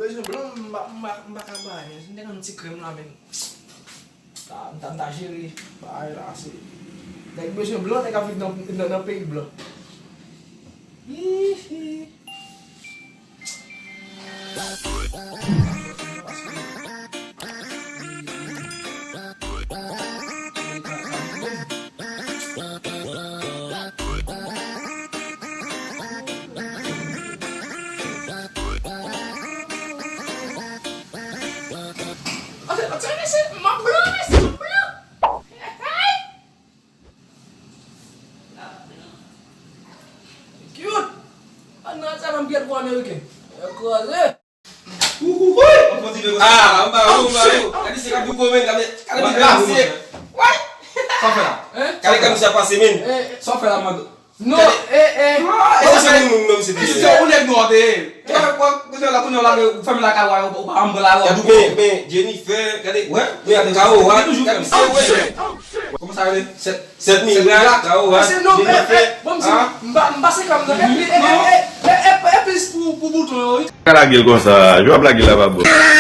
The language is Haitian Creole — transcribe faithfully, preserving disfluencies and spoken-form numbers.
Bezwen blan, m pa, m pa, m pa ka bay, men. Si m te gen yon ti krèm la, men. Ta, m ta, m ta jere bagay la, se. Nèg bezwen blan, nèg ap viv nan, nan, nan peyi blan. Hihi. Cute! Ann nan sa nan pyèt pou ameriken. Yo kraze. Ouhouhou! Ah, anba ou, anba ou. Gade se ka bouko men, gade, gade pase. Sa w fè la? Hein? Gade kòman sa pase men. Sa w fè la, mando? Non, eh, eh. E sa se moun moun menm se te. Misye ou nèg nwa te ye. Kounye la, kounye la, ou fèmen lakay ou pa anba la. Men, men, Jennifer, gade. Wè, men gade Kawo, wè. Gade se wè. Kòman sa rele? Sèt mirak, Kawo, wè. Jennifer. Bon, m pa se kòm nan. Epi, epi, epi, epi, pou, pou bouton yo, wi. Ka lage l konsa, jwa ap lage l la pa bon.